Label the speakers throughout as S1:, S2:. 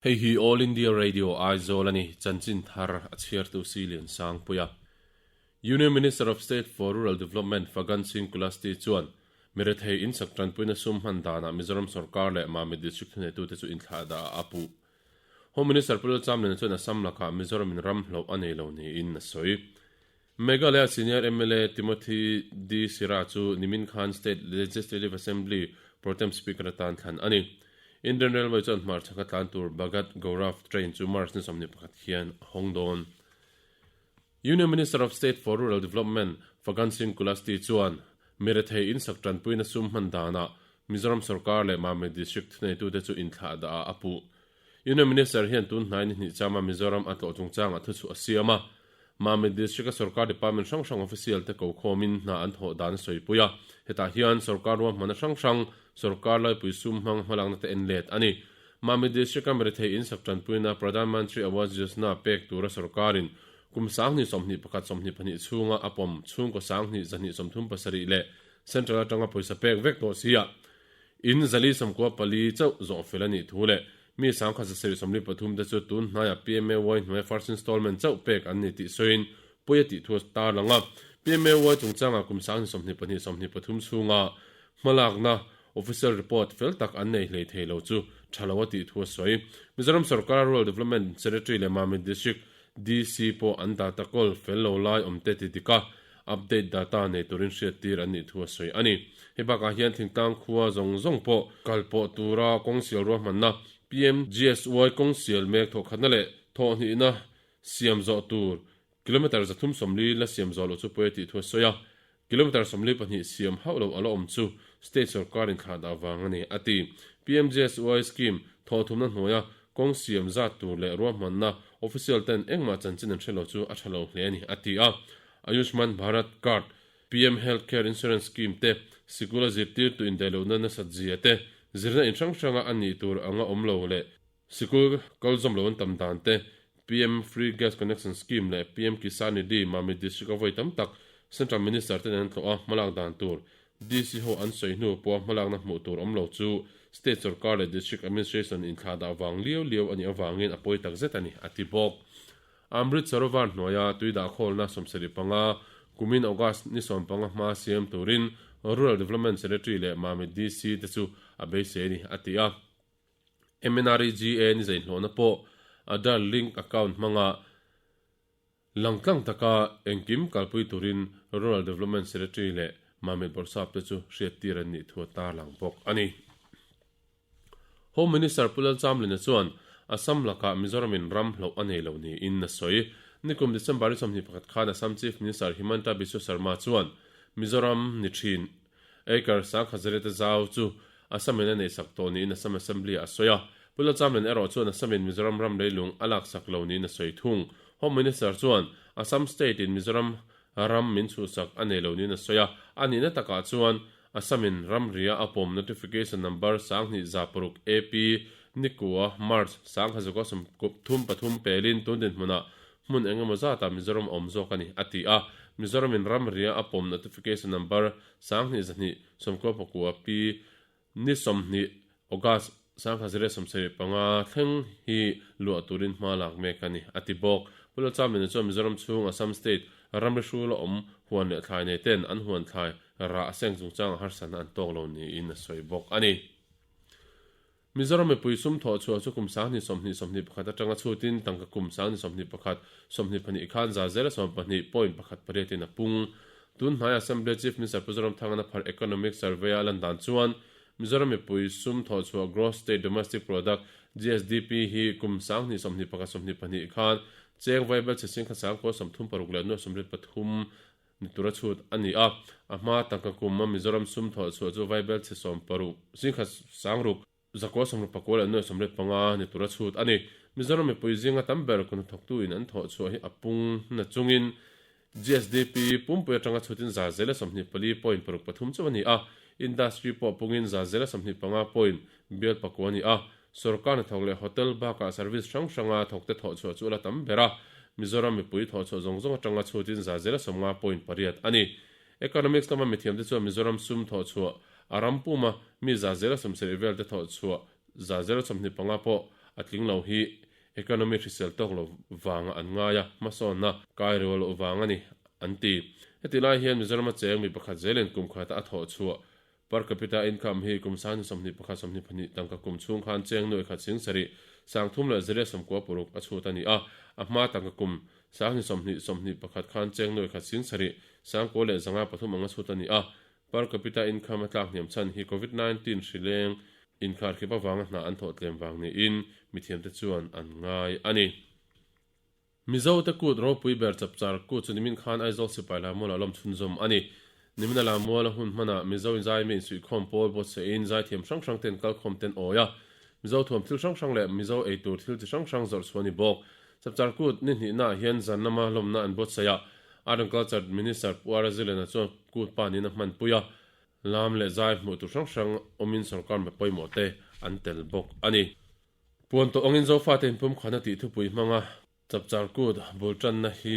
S1: Hei hi All India Radio Aizawl a ni, chanchin thar a chhiartu Si Lian Sangpuia. Union Minister of State for Rural Development Fagan Singh Kulasti chuan mirethei insak tanpuina sum hman danah Mizoram sorkar leh Mamit District thuneitute chu inthlah dah a puh. Home Minister Pu Lalchamlina chuan Assam lakah Mizoramin ram hloh a nei lo niin a sawi. Meghalaya Senior mla Timothy D Sira chu nimin khan State Legislative Assembly Pro Tem Speaker atan thlan a ni. Indian Railway chuan hmarchhaka tlan tur Bhagat Gaurav train chu March ni 21 hian a hawng dawn. Union Minister of State for Rural Development Fagan Singh Kulasti chuan mirethei insak tanpuina sum hman danah Mizoram sorkar leh Mamit District thuneitute chu inthlah dah ah a puh. Union Minister hian tun hnai ni hnih chama Mizoram a tlawh chungchangah thuchhuah a siam a. Mamit District-a sorkar department hrang hrang official te ko khawmin hna an thawh dan a sawipui a. Hetah hian sorkar ruahmanna hrang hrang, sorkar laipui sum hmang hmalakna te en let a ni. Mamit District-a mirethei insak tanpuina Pradhan Mantri Awas Yojana pek tura sorkarin kum 2021 22 chhunga a pawm chhungkaw 2237 leh Central atanga pawisa pek vek tawh sia In 494 chauh zawh fel a nih thu leh mi 1743 te chu tun hnaiah PMAY hnuaia first installment chauh pek an ni tih sawiin pawi a tih thu a tarlang a. PMAY chungchangah kum 2022 23 chhunga hmalakna official report fel tak an nei hlei thei lo chu tha lo a tih thu a sawi. Mizoram sorkara Rural Development Secretary leh Mamit District DC pawh an data kawl fel lo lai awm te ti dik a, update data nei turin hriattir an nih thu a sawi a ni. Hei bakah hian thingtlang khua zawng zawng pawh kal pawh tura kawng sial ruahmanna PMGSY kawng sial mek thawhkhatna leh thawhhnihna siam zawh tur kilometre 340 la siam zawh loh chu pawi a tih thu a sawi a. Kilometre 42 siam hauh loh a la awm chu state sorkar inthlah dah vang a ni, a ti. PMGSY scheme thawhthumna hnuaia kawng siam zat tur leh ruahmanna official ten engmah chanchin an hre lo chu a tha lo hle a ni, a ti a. Ayushman Bharat Card, PM Health Care Insurance Scheme te, sikula zirtirtu indaihlohna nasat zia te, zirna in hrang hranga a nih tur anga awm lo leh sikul kal zawm lo an tam dan te, PM Free Gas Connection Scheme leh PM Kisan Nidhi Mamit District a vawi tam tak Central Minister ten an tlawh a, hmalak dan tur DC ho an sawi hnu pawha hmalakna hmuh tur awm lo chu State sorkar leh District Administration inthlah dah vang liau liau a nih avangin a pawi takzet a ni, a ti bawk. Amrit Sarovar hnuaia tui dahkhawlna 75 kumin August ni 15 hma siam turin Rural Development Secretary leh Mamit DC te chu a beisei a ni, a ti a. MNREGA ni zeihlawhna pawh Aadhaar link account hmanga langtlang taka engkim kalpui turin Rural Development Secretary leh Mamit Bawrhsap te chu hriattir an nih thu a tarlang bawk a ni. Home Minister Pu Lalchamlina chuan Assam lakah Mizoramin ram hloh a nei lo niin a sawi. Nikum December ni 21 khan Assam Chief Minister Himanta Biswa Sarma chuan Mizoram ni thin Acre 10,000 zau chu Assam-in a neihsak tawh niin Assam Assembly-ah a sawi a. Pu Lalchamlin erawh chuan Assam-in Mizoram ram leilung a laksak lo niin a sawi thung. Home Minister chuan Assam State-in Mizoram ram min chhuhsak a nei lo niin a sawi a. A nihna takah chuan Assam-in ramria a pawm Notification Number 2106 AP nikua March 1933 pelin tun dinhmunah hmun eng emaw zatah Mizoram a awm zawk a ni, a ti a. Mizoramin ramria a pawm Notification Number 1229 P ni 20 August 1975 thleng hi luah turin hma lak mek a ni, a ti bawk. Pu Lalchamlina chuan Mizoram chhung Assam State ramri hrul a awm huan leh thlai nei ten an huan thlai rah a seng chungchangah harsatna an tawk lo niin a sawi bawk a ni. Mizoram mipui sum thawh chhuah chu kum 2020 21 atanga chhutin tangka kum 2021 22 khan 1012.18 in a pung. Tun hnai Assembly Chief Minister Pu Zoramthangana phar Economic Survey a lan dan chuan Mizoram mipui sum thawh chhuah Gross State Domestic Product, GSDP, hi kum 2021 22 khan cheng vaibel chhe sing kha 936 leh 983 ni tura chhut a ni a, a hma tangka kum a Mizoram sum thawh chhuah chu vaibel chhe 60 singkhat sangruk zakua sawmruk pakua leh nuai sawmriat panga ni tura chhut a ni. Mizoram mipui zinga tam ber kun hnathawktu in an thawh chhuah hi a pung na chungin GSDP pumpui atanga chhutin 24.63 chauh a ni a, industry pawh pungin 25 point bial pakua a ni a. Sorkar hnathawk leh hotel bakah service hrang hranga thawkte thawh chhuah chu a la tam ber a, Mizoram mipui thawh chhuah zawng zawng atanga chhutin 50.8 a ni. Economics lama mithiamte chuan Mizoram sum thawh chhuah a ram puma mi 70% velte thawh chhuah 25% pawh a tling lo hi economy hrisel tawk lo vanga an ngai a, hmasawnna kai rual loh vang a ni, an ti. Hetih lai hian Mizorama cheng mi pakhat zelin kum khata a thawh chhuah per capita income hi kum 21 22 tangka kum chhung khan cheng nuai khat sing sarih 3396 a chhut a ni a, a hma tangka kum 20 21 khan cheng nuai khat sing sarih 953 ang a chhut a ni a. Per capita income a tlak hniam chhan hi Covid 19 hri leng inkharkhip avanga hna an thawh tlem vang niin mithiamte chuan an ngai a ni. Mizote kut ropui ber chapchar kut chu nimin khan Aizawl sipai Lamual ah lawm chhunzawm a ni. Nimina Lamual a hun hmanah Mizo inzaimi insuihkhawm pawl buatsaih-in zaithiam hrang hrang ten kalkhawm ten awi a. Mizo thuam thil hrang hrang leh Mizo eitur thil chi hrang hrang zawrh chhuah a ni bawk. Chapchar kut ni hnihna ah hian zan lama lawmna an buatsaih a, Art and Culture Minister Pu Ara Zilena chuan kut pa niin a hmanpui a, lam leh zai hmuh tur hrang hrang awmin sorkar hma pawimawh te an tel bawk a ni. Puan tawh angin Zofate inpumkhatna tih thupui hmanga Chapchar Kut bul tanna hi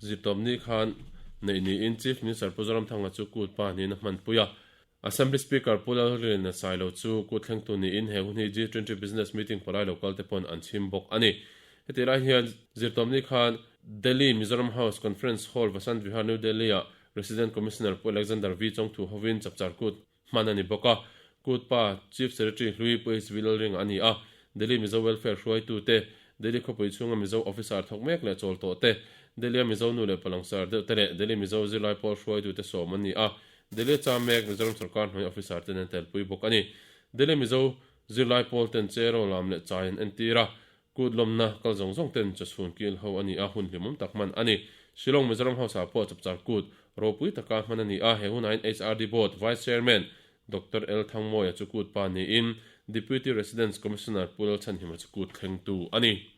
S1: zirtawpni khan neih niin Chief Minister Pu Zoramthanga chu kut pa niin a hmanpui a. Assembly Speaker Pu Lalrinna Sailo chu kut thlengtu niin he hun hi G20 Business Meeting palai lo kalte pawn an chhim bawk a ni. Hetih lai hian zirtawpni khan Delhi Mizoram House Conference Hall Vasant Vihar New Delhi-ah Resident Commissioner Pu Alexander V Chongthu hovin Chapchar Kut hman a ni bawk a, Kut pa Chief Secretary hlui Pu HV Lalringa a ni a, Delhi Mizo Welfare hruaitute, Delhi khawpui chhunga Mizo officer thawk mek leh chawl tawh te, Delhi-a Mizo nu leh palangsar deuh te leh Delhi Mizo zirlai pawl hruaitute sawm an ni a, Delhi-a cham mek Mizoram sorkar hnuai officer ten an telpui bawk a ni. Delhi Mizo zirlai pawl ten cheraw lam leh chai an entir a, Kut lawmna kal zawng zawng ten chawchhun kil ho a ni a, hun hlimawm tak hman a ni. Shillong Mizoram House ah pawh chapchar kut ropui taka hman a ni a, he hunah hian HRD Board Vice Chairman Doctor L Thangmawia chu kut pa niin Deputy Residence Commissioner Pu Lalchhanhima chu kut thlengtu a ni.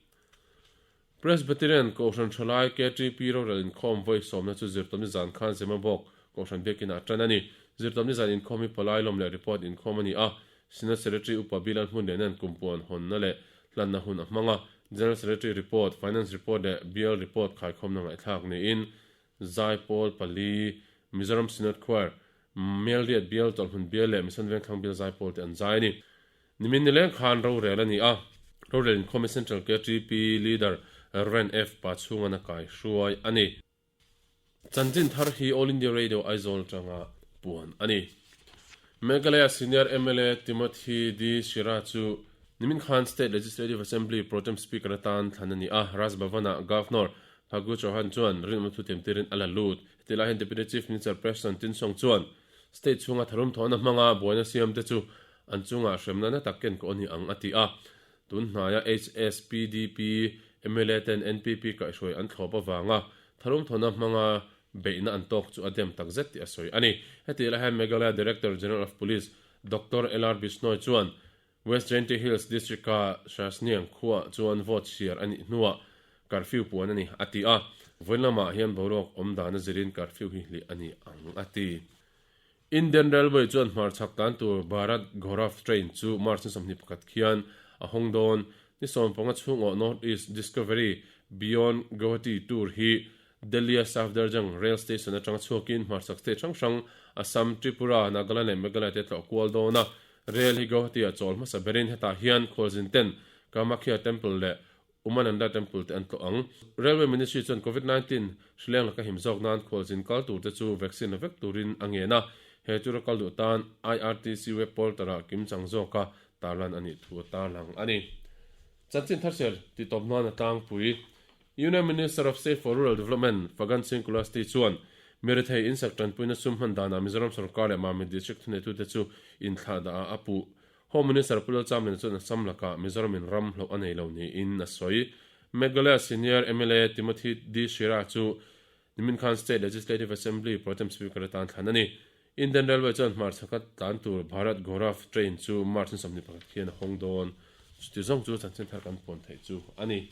S1: Presbyterian Kohhran Thalai KTP rorel inkhawm vawi sawmna chu Zirtawmni zan khan Zemabawk Kohhran biakinah tan a ni. Zirtawmni zan inkhawm hi palai lawm leh report inkhawm a ni a, Synod Secretary Upa Bilan hmun leh nan kumpuan hawnna leh hlanna hun a hmang a, General Secretary Report, Finance Report leh Bial Report khaikhawmna ngaihthlak niin Zaipawl pali, Mizoram Synod Choir, Melriat Bial, Chawlhhmun Bial leh Mission Vengthlang Bial Zaipawl te an zai a ni. Nimin nileng khan rorel a ni a, rorel inkhawmin Central KTP Leader Rev. F. Pachhungan a kaihruai a ni. Chanchin thar hi All India Radio Aizawl atanga puan a ni. Meghalaya Senior mla Timothy D Shira chu nimin khan State Legislative Assembly Pro Tem Speaker atan thlan a ni a, Raj Bhavan-ah Governor Phagu Chauhan chuan rinawmna thu tiamtirin a la lut. Heti lai hian Deputy Chief Minister Preston Tinsong chuan state chhunga tharum thawhna hmanga buaina siamte chu an chungah hremna na tak ken kawh a ni ang a ti a. Tun hnaia HSPDP mla ten NPP kaihhruai an thlawp avanga tharum thawhna hmanga beihna an tawk chu a dem tak zet tih a sawi a ni. Heti lai hian Meghalaya Director General of Police Doctor LR Bishnoi chuan West Jaintia Hills District-a Sasniang khuaah chuan vote chhiar a nih hnuah curfew puan a ni a ti a, vawiin lamah hian boruak awm dan a zirin curfew hi hlih a ni ang a ti. Indian Railway chuan hmarchhak tlan tur Bharat Gaurav Train chu March ni 21 khian a hawng dawn. Ni 15 chhung awh North East Discovery Beyond Guwahati Tour hi Delhi-a Safdarjung Rail Station atanga chhuakin hmarchhak state hrang hrang Assam, Tripura, Nagaland leh Meghalaya te tlawh kual dawn a. Rail hi Guwahati-ah chawl hmasa berin hetah hian khualzin ten Kamakhya Temple leh Umananda Temple te an tlawh ang. Railway Ministry chuan Covid 19 hrileng laka him zawk nan khualzin kal tur te chu vaccine la vek turin a ngen a, he tura kal duh tan IRTC web portal ah kimchang zawka tarlan a nih thu a tarlang a ni. Chanchin Tharcher titawp nan a tlangpui. Union Minister of State for Rural Development Fagan Singh Kulasti chuan mirethei insak tanpuina sum hman danah Mizoram sorkar leh Mamit District thuneitute chu inthlahdah ah a puh. Home Minister Pu Lalchamliana chuan Assam lakah Mizoramin ram hlauh a nei lo niin a sawi. Meghalaya Senior mla Timothy D Shira chu nimin khan State Legislative Assembly Pro Tem Speaker atan thlan a ni. Indian Railway chuan hmarchhaka tlan tur Bharat Gaurav Train chu March ni 21 khian a hawng dawn. Chuti zawng chu chanchin thar kan puan theih chu a ni.